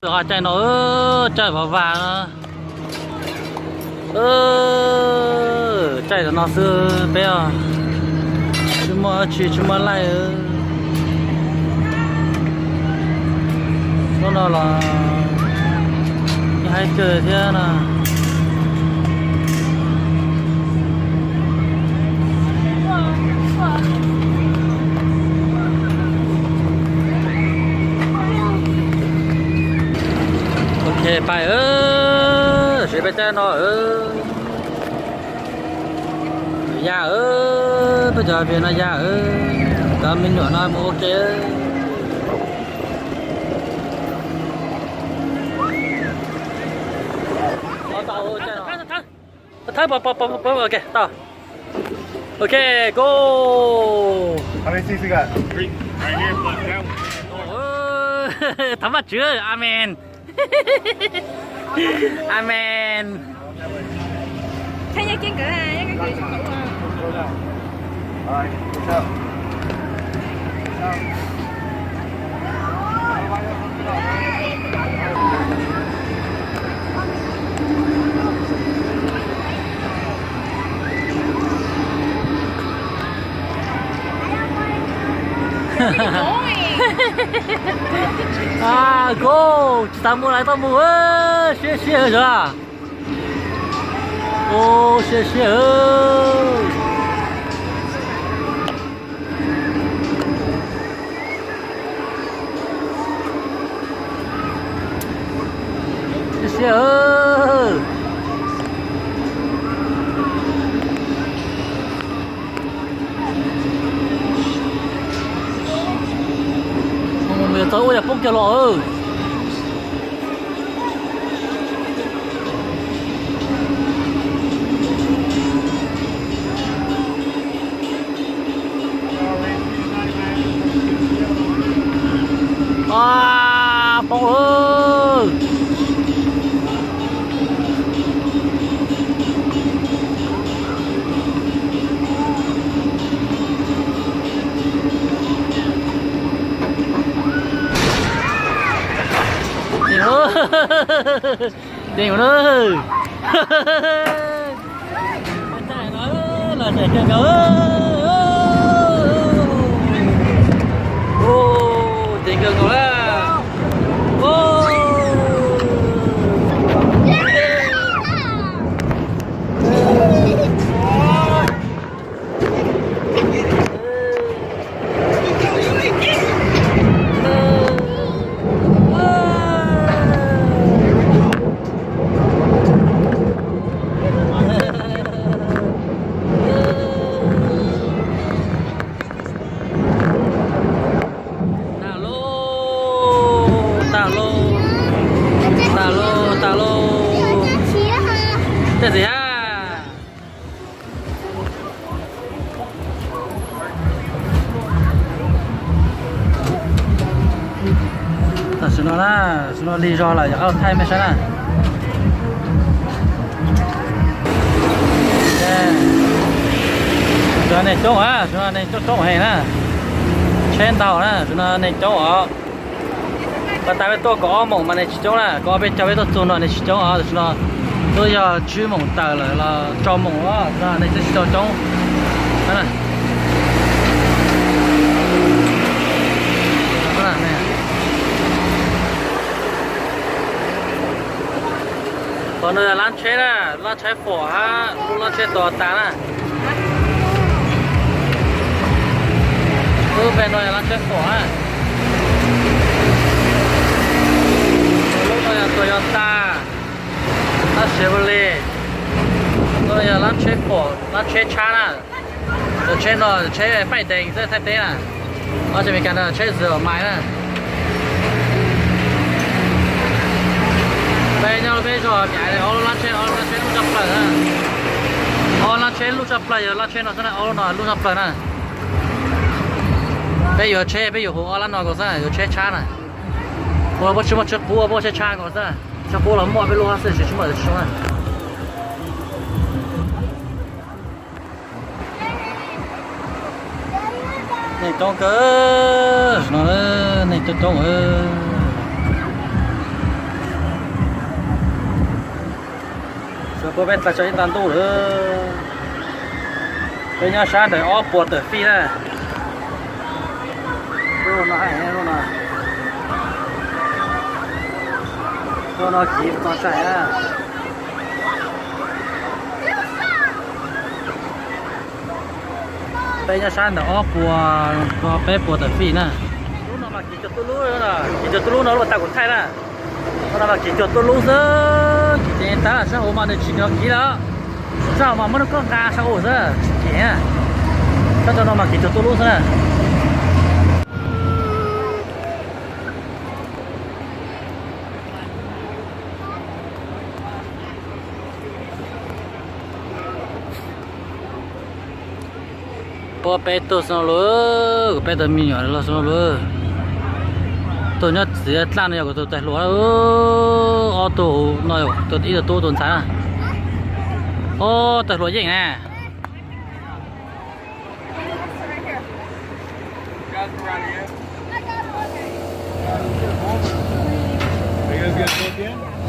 Tus caij no, caij vas vas no, caij no xwb peb os, tsis muaj dab tsi, tsis muaj laij. Lub no los yeej haib kawg thiab no. Ok, pais, siv peb caij no. Ya, peb cov viv no ya, cov me nyuam no mus ua ke. Thawb, ok, tau. Ok, go. Thov Vajtswv, amen. Amen. A, koj tsis tas mus lawm, tau mus, siab siab zog. Ua siab siab. Siab siab. Mus txog ua yam poob kiag los. A, poob lawm. Deev na. Los tseem kawg nkaus. Deev kawg nkaus na. Tag lauj, tag lauj, tag lauj, tag lauj. Tej ntxiv ha. Tam sim no na, tam sim no lig zog lawm, yog qab thaij mej saib na. Tam sim no neeg coob, tam sim no neeg coob coob heev na. Tsheb ntau na, tam sim no neeg coob os. Pas tas peb tuaj kaum ob moos mas neeg tsis coob na, kaum ob peb caug peb tuaj txug no neeg tsis coob os. Tam sim no twb yog tsib moos tawm lawm los rau moos os, tam sim no neeg twb tsis tau coob. Qhov no yog lab tsheb na, lab tsheb fom hab lub lab tsheb Toyota na. Lub pem no yog lab tsheb fom na. Lub no yog Toyota, lab Chevrolet. No yog lab tsheb fom, lab tsheb tshab na. Cov tsheb no tsheb paij dees xwb Thaib teb na. Ob tsheb Amelikas no tsheb zim mais na. Peb nyob peb zos Miam ob lub lab tsheb, ob lub lab tsheb lub tshaj plaws na. Ob lab tsheb lub tshaj plaws yog lab tsheb no xwb na, ob lub no lub tshaj plaws na. Peb yuav tsheb peb yuav hu ob lab no nkaus xwb, yuav tsheb tshab na. Ua puab tsis muaj tsheb qub, puab tsheb tshab nkaus xwb. Tsheb qub los muaj peb lub hab xwb, tsis muaj tsis zoo na. Neeg coob kawg no, neeg coob coob. Peb txais tso ib tag ntuj lawm. Peb nyob sab ntawm ob puas tawm fij na. Lub no, lub no, lub no kiv txog tsaim na. Peb nyob sab ntawm ob puas, peb puas tawm fij na. Lub no mas kiv cuag tuaj lub, kiv cuag tuaj lub no lub tag kuv thaij na. Lub no mas kiv cuag tuaj lub xwb, kiv ces tag sab hauv mas nws tsis nrov kiv lawm. Sab hauv mas muab lub koj nqa sab hauv xwb tsis kiv. Sab cov no mas kiv cuag tuaj lub xwb na. Puab peb tug xwb no lauj, kuv peb tug me nyuam los xwb no lauj. Tug nyob txiv dlaj no yog kuv tug tais hluas, ob tug no yog ib tug tub tus ntxhais na. Ob tais hluas yeej na. Are you guys gonna go again?